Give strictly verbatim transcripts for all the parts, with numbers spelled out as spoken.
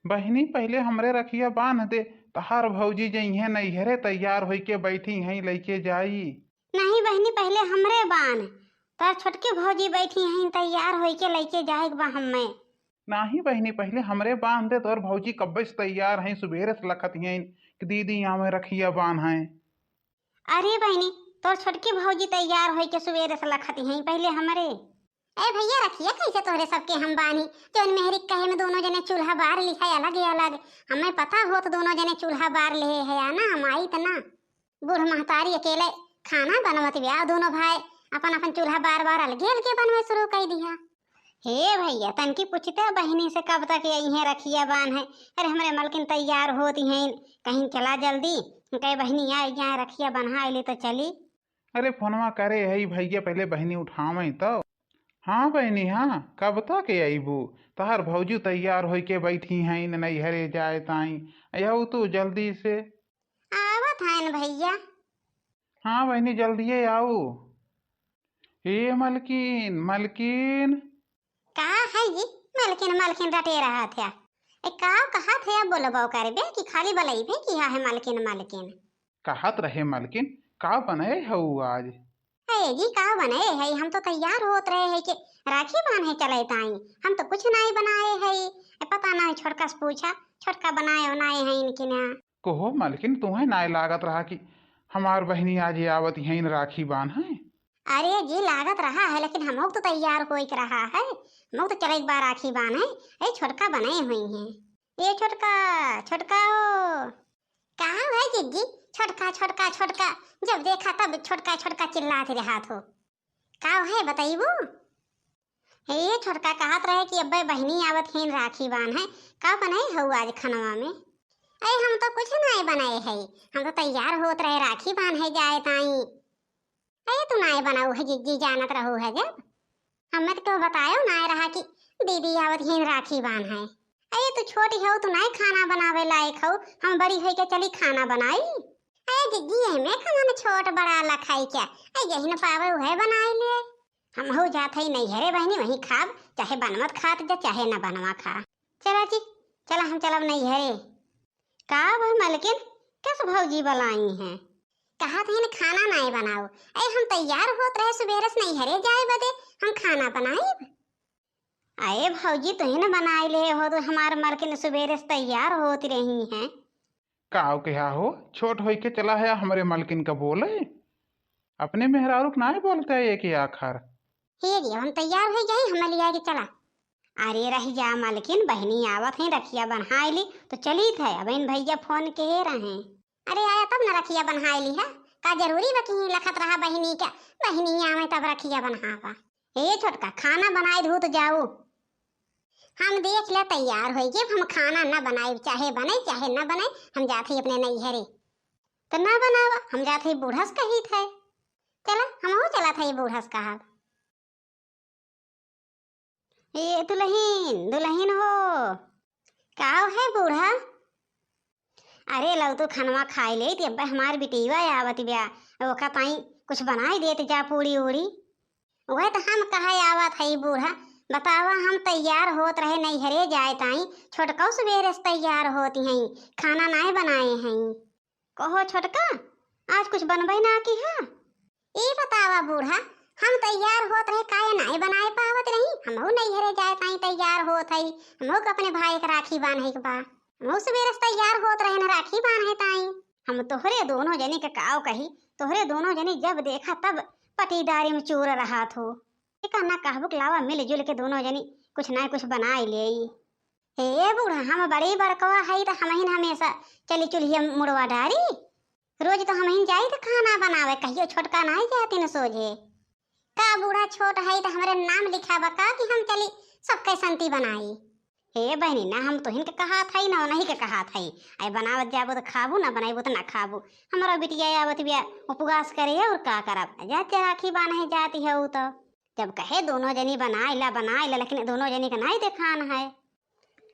बहिनी, पहिले हमरे रखिया बान्ह दे, तहार भौजी जइहें नैहरे, तैयार होइके बैठी हैं, लइके जाई। नहीं बहिनी, पहिले हमरे बान्ह, तोर छोटकी भौजी बैठी हैं, तैयार होइके लइके जाए के बा हमें। नाही बहिनी, पहिले हमरे बान्ह दे, तोर भौजी कब्बे से तैयार हैं, सुबेरे से लखत हैं कि दीदी आवे रखिया बान्हे। अरे बहिनी, तोर छोटकी भौजी तैयार होइके सुबेरे से लखत हैं, पहिले हमरे। ए भैया, रखिया कैसे तोहरे सबके हम बान्ही, जौन मेहरी के कहे में दोनों जने चूल्हा बार लिहे अलग अलग। हमें पता होत दोनों जने चूल्हा बार लिहे है, आ ना हम आइत ना। बूढ़ महतारी अकेले खाना बनवत बिया, दोनों भाई अपन अपन चूल्हा बार बार अलगे अलगे बनवे शुरू कर दिया। हे भैया, तनकी पूछते बहिनी से कब तक अइहें रखिया बान्हे। अरे हमरे मलकिन तैयार होती हैं, कहीं चला जल्दी, कहे बहिनी आ जाए, रखिया बन्हा ले तो चली। अरे फोनवा करे है भैया, पहिले बहिनी उठावे तो। हाँ बहिनी, हाँ, कब तक अइबू? तहार भौजी तैयार होइके बैठी हैं, नैहरे जाए ताई। अउ तू जल्दी से। आवत हैं भैया। हाँ बहिनी, जल्दिए आऊ। ए मलकिन, मलकिन। का है जी? मलकिन, मलकिन रटे रहत है। ए, का कहत है? अब बोलबो करबे कि खाली बलइबे कि हाँ है मलकिन, मलकिन? कहत रहे मलकिन, का बनाए हऊ आज? ए जी, का बनाए है? हम तो तैयार होत रहे हैं कि राखी बान्हे चले ताई। हम तो कुछ नाई बनाए है। ए, पता नाई, छोटका से पूछा, छोटका बनाए उनाए हैं इनके ना। कहो मलकिन, तुम्हें नाय लागत रहा कि हमार बहिनी आज आवत हैं राखी बान्हे? अरे जी, लागत रहा है, लेकिन हमहू तो तैयार होइके रहा है, हमहू तो चले एक बार राखी बान्हे। ए छोटका बनाए हुई हैं। ए छोटका, छोटका हो। कहाँ है जिज्जी? छोटका, छोटका, छोटका, जब देखा तब छोटका, छोटका चिल्लात रहत हो। का है बताइबू? हे छोटका, कहत रहे कि अब्बे बहिनी आवत हैं राखी बान्हे, का बनाए हऊ आज खनवा में? अरे हम तो कुछ नाय बनाए है, हम तो तैयार होत रहे राखी बान्हे जाए ताई। अरे तू नाय बनाऊ है जिज्जी, जानत रहू है जब। हमें तो क्यों बतायो नाय रहा कि दीदी आवत हैं राखी बान्हे। अरे तू छोटी हऊ, तू नाय खाना बनावे लायक हऊ, हम बड़ी होइके चली खाना बनाई। अरे जिज्जी, एमे कवन छोट बड़ा लखाई क्या? अरे यही न पावे उहे बनाई ले। हमहू जात हई नैहरे बहिनी, वहीं खाब, चाहे बनवत खात जा, चाहे न बनवा खा। चला जी, चला हम चलब नैहरे। का भई मलकिन, कस भौजी बलाई हैं? कहत हईन खाना नाय बनाओ। ए, हम तैयार होत रहे सुबेरे से नैहरे जाए बदे, हम खाना बनाइब। अरे भौजी, तुही न बनाई ले हो, तो हमार मलकिन सुबेरे से तैयार होत रही हैं। काव कहा हो, छोट होइके चला है हमरे मलकिन का बोले। अपने मेहरारू के नाय बोलते एक आखर। हे जी, हम तैयार होइ जाई, हमें लिया के चला। अरे रहि जा मलकिन, बहिनी आवत हैं, रखिया बन्हाई ली तो चलित है। अब इन भैया फोन के रहे। अरे आया तब न रखिया बन्हाई ली है, का जरूरी बा कि लखत रहा बहिनी के, बहिनी आवे तब रखिया बन्हावा। ए छोटका, खाना बनाई दू तो जाऊ। हम देख ले तैयार होई के, हम खाना न बनाई, चाहे बने चाहे न बने, हम जात ही अपने नैहरे। तो न बनावा, हम जात ही बूढ़ा से कहित है। चला, हमहू चलत है बूढ़ा से कहब। ए दुलहिन, दुलहिन हो, का है बूढ़ा? अरे लव तू खनवा खाई लेइत, अब्बे हमार बिटिया आवत बिया, ओका ताई कुछ बनाई देत जा पूड़ी उड़ी। वह तो हम कहे आवत हई बूढ़ा, बतावा हम तैयार होत रहे नैहरे जाए ताई, छोटकौ सुबेरे से तैयार होती हई, खाना नाय बनाए हई। कहो छोटका, आज कुछ बनबे ना की है? ई बतावा बूढ़ा, हम तैयार होत रहे, काहे नाय बनाए पावत रही? हमहू नैहरे जाए ताई तैयार होत हई, हमहू के अपने भाई के राखी बान्हे के बा। हमहू सुबेरे से तैयार होत रहे न राखी बान्हे ताई। हम तोहरे दोनों जनी के काव कही, तोहरे दोनों जनी जब देखा तब पटीदारी में चूर रहत हो। एका ना कहबुक लावा मिलजुल के दोनों जनी कुछ ना कुछ बनाए लेई। हे बूढ़ा, हम बड़ी बड़कवा हई त हमहिन हमेशा चली चुल्हिया मुड़वा डारी। रोज तो हमहिन जाई त खाना बनावे, कहियो छोटका नाई जाती न सोझे। का बूढ़ा छोट हई त हमरे नाम लिखावा का कि हम चली सबके संती बनाई? हे बहिनी, ना हम तोहिन के कहात हई, ना उन्हीं के कहात हई। आए बनावत जाबो त खाबू, ना बनाइबो त ना खाबू। हमरो बिटिया आवत बिया उपवास करे, और का करब? जा जा राखी बान्हे जाती है उ तो। जब कहे दोनों जनी बनाई ला, बनाई ला, लेकिन दोनों जनी के नाई देखान है।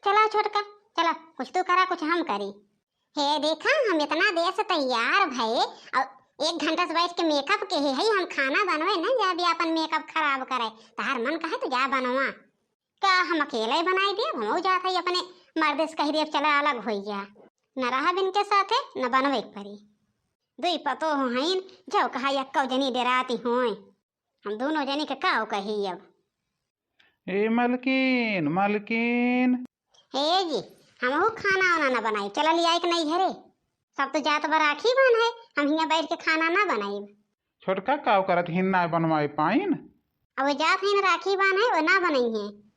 चला छोटका, चला, कुछ तू करा, कुछ हम करी। हे देखा, हम इतना देर से तैयार भए, और एक घंटा से बैठ के मेकअप के ही है, हम खाना बनवे न जाबी, अपन मेकअप खराब करे। तहार मन कहे तो जा बनवा। का हम अकेले बनाई देब? हमहू जात हई अपने मर्दे से कहि देब चला अलग होइ जा, न रहब इनके साथे न बनवे के परी। दुई पतोह हईन, जौ कहा यक्कौ जनी डेराती होय। हम दुनो जनी के काउ कही अब। ए मलकिन, मलकिन। ए जी, हमहू खाना वाना न बनाई, चला लियाई के नैहरे। सब तो जात बा राखी बान्हे, हम हियाँ बैठ के खाना न बनाई। छोटका काउ करत हिन, ना बनवाए पाइन? अब वो जात हिन राखी बान्हे, वो न बनइहें।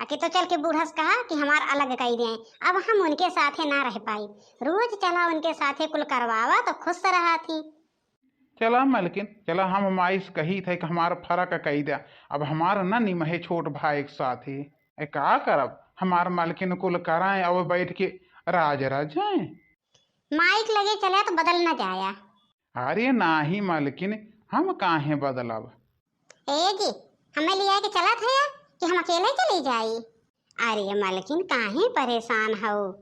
आ कि तो चल के बूढ़ा से कहा कि हमार अलग कइ दें, अब हम उनके साथे ना रह पाई। रोज चला उनके साथे कुल करवावा तो खुश रहा थी। चला मलकिन, चला हम माई से कही थे कि हमार फरक कइ दे, अब हमार न निमहे छोट भाई के साथे। ए का करब, हमार मलकिन कुल कराएं, अब बैठ के राज रजाएं। माई के लगे चला तो बदल न जाया। अरे नाही मलकिन, हम काहे बदलब? ए जी, हमें लिया के चलत है कि हम अकेले चली जाई? अरे मलकिन, काहे परेशान हऊ?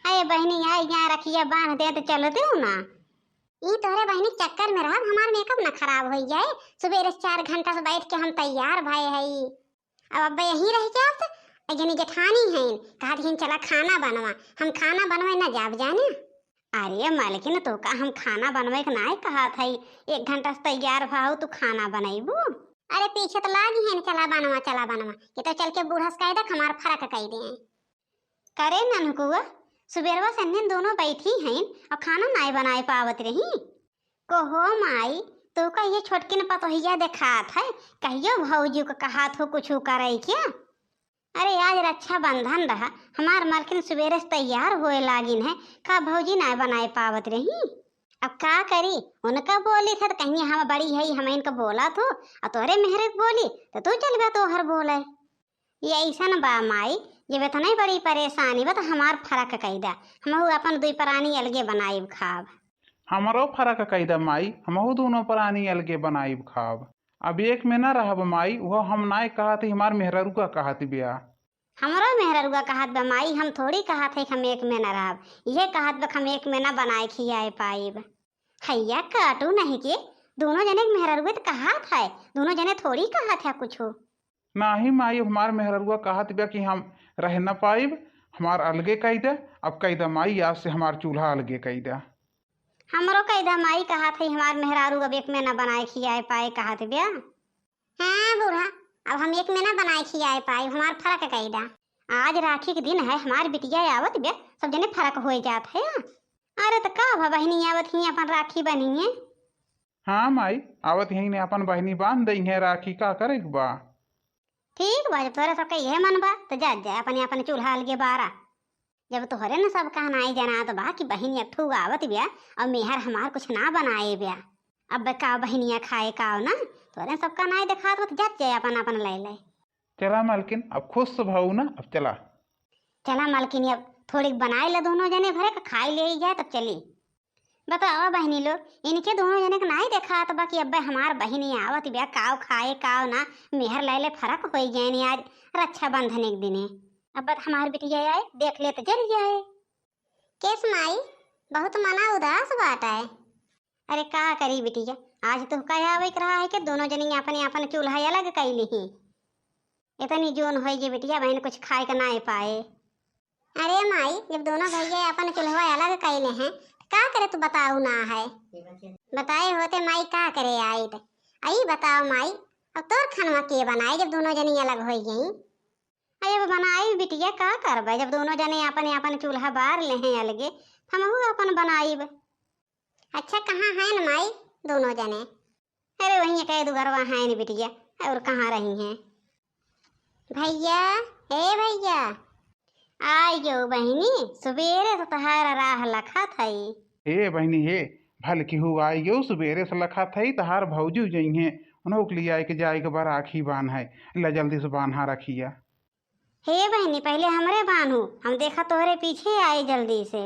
अरे बहिनी, आई यहाँ रखिया बांध दे तो चल देऊ ना। ई तोहरे बहिनी के चक्कर में रहब, हमार makeup ना खराब होइ जाए। सुबेरे से चार घंटा से बैठ के हम तैयार भए हई। अब अब्बे यहीं रह जात, आ जनी जेठानी हईन, कहत हईन, "चला खाना बनवा।" हम खाना बनवे ना जाब जाने। अरे मलकिन, तोका हम खाना बनवे के नाय कहत हई, एक घंटा से तैयार भाऊ, तू खाना बनैबू? अरे पीछे तो लागी हईन, "चला बनवा, चला बनवा।" ये तो चल के बूढ़ा से कह दे, हमार फरक कह दे। करे ननकुआ, सुबेरवा से अन्हन दोनों बैठी हईन और खाना नाय बनाए पावत रही। कहो माई, तोका ये छोटकिन पतोहिया देखात है, कहियो भौजी को कहात हो कुछ करे क्या? अरे आज रक्षाबंधन रहा, हमार मलकिन सुबेरे से तैयार होए लागिन है, का भौजी नाय बनाए पावत रही? अब का करी, उनका बोली था तो कहीं हम बड़ी है, हम इनका बोला थो, और तोहरे मेहरे के बोली तो तू चल बा तोहर बोले। ये ऐसन बा माई, जब इतने बड़ी परेशानी बा तो हमार फरक कई दा, हमहू अपन दुई परानी अलगे बनाइब खाब। हमरो फरक कई दा माई, हमहू दोनों परानी अलगे बनाइब खाब। अब एक में ना रहब माई, वो हम नाय कहत ही, हमार मेहररुआ कहत बिया। हमरो मेहररुआ कहत बा माई, हम थोड़ी कहत है कि हम एक में ना रहब, ये कहत बा कि हम एक में ना बनाए खियाए पाइब। हैया काटू नहीं के, दोनों जने के मेहररुआ तो कहत है, दोनों जने थोड़ी कहत है कुछो। नाही माई, अब हमार मेहररुआ कहत बिया कि हम रह न पाइब, हमार अलगे कई दे। अब कई दे माई, आज से हमार चूल्हा अलगे कई दे। हमरो कई दे माई, कहत है हमार मेहरारू अब एक में ना बनाए खियाए पाए कहत बिया। हाँ बूढ़ा, अब हम एक में ना बनाए खियाए पाए, हमार फरक कई दे। आज राखी के दिन है, हमार बिटिया आवत बिया, सब जने फरक होए जात है। अरे त का भा बहिनी आवत ही अपन राखी बनी है। हाँ माई, आवत ही ने अपन बहिनी बांध दई है राखी, का करे के बा? ठीक बा, जब तोहरे सबके यह मन बा तो जा जाए अपने अपन चूल्हा अलगे बारा। जब तोहरे न सब कहनाई जनात बा कि बहिनी एक ठू आवत बिया और मेहर हमार कुछ ना बनाए बिया, अब का बहिनिया खाए का ना, तोहरे सब कहनाई देखात बा तो जा जाए अपन अपन ले ले। चला मलकिन, अब खुश भऊ ना, अब चला। चला मलकिन, अब थोड़ी बनाए ला दोनों जने, भरे का खाई ले ही जाए तब चली। बतावा बहिनी लोग, इनके दोनों जने के नाई देखात बा कि अब्बे हमार बहिनी आवत बिया, काव खाए काव ना, मेहर लैले फरक होई गए ने आज रक्षाबंधन एक दिने। अब हमार बिटिया आए, देख ले तो जर जाए। केस माई, बहुत मना उदास बाटा है। अरे का करी बिटिया, आज तो कह आवे के रहा है कि दोनों जने अपने अपन चूल्हा अलग कैली ही। इतनी जून होई गई बिटिया, बहन कुछ खाए के ना पाए। अरे माई, जब दोनों भैया अपन चूल्हा अलग कैले हैं, तो का करे तू बताऊ ना है? बताए होते माई का करे आई त। आई बताओ माई, अब तोर खनवा के बनाए जब दोनों जनी अलग होई गई? अरे अब बनाई बिटिया, का करबे, जब दोनों जने अपन अपन चूल्हा बार ले हैं अलगे, हमहू अपन बनाइब। अच्छा, कहाँ हैं न माई दोनों जने? अरे वहीं कह दो घरवा हैं न बिटिया, और कहाँ रही हैं? भैया, ए भैया। आइयो बहिनी, सुबेरे से तोहार राह लखत हई। हे बहिनी हे, भल केहू आइयो, सुबेरे से लखत हई, तोहार भौजी जइहें, उन्हों के लिए आए के जाए के बा राखी बान्हे, ला जल्दी से बान्हा रखिया। हे बहिनी, पहिले हमरे बान्हू, हम देखा तोहरे पीछे आए जल्दी से।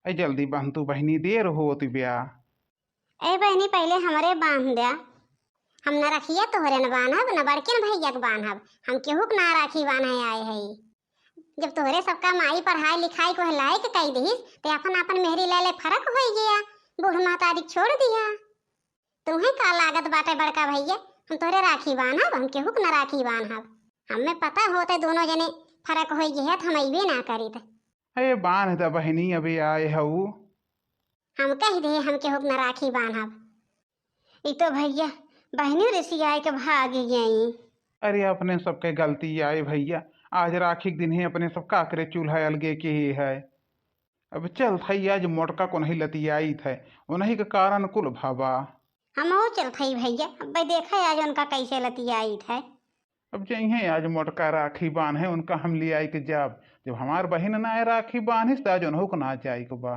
ए जल्दी बान्ह तू बहिनी, देर होत ब्या। ए बहिनी, पहिले हमरे बान्ह द्या। हम न रखिया तोहरे न बान्हब, न बड़किन भैया के बान्हब, हम केहू के ना राखी बान्हे आए हई। जब तोहरे सबका माई पढ़ाई लिखाई को लायक कई दिहिस, ते अपन अपन मेहरी ले ले फरक होई गया, बूढ़ महतारी छोड़ दिया। तुम्हें का लागत बाटे बड़का भैया, हम तोहरे राखी बान्हब, हम केहू के न राखी बान्हब। हमें पता होते दोनों जने फरक होइ गए है तो हम अइबे ना करीत। अरे बांध द बहिनी, अबे आए हऊ। हम कह दे हम केहू के ना राखी बांधब। ई तो भैया बहिनी रिसियाए के भाग गई। अरे अपने सबके गलती आए भैया, आज राखी के दिन ही अपने सब काकरे चूल्हा अलगे के ही है। अब चल थई आज मोटका को नहीं लतियाई थे, उन्हीं के कारण कुल भवा। हमहू चल थई भैया, अब देखा आज उनका कैसे लतियाई थे। अब जइहें आज मोटका राखी बांधे, उनका हम लियाई के जाब। जब हमार बहिन ना आए राखी बांधिस, त आज उनहू के ना जाई के बा।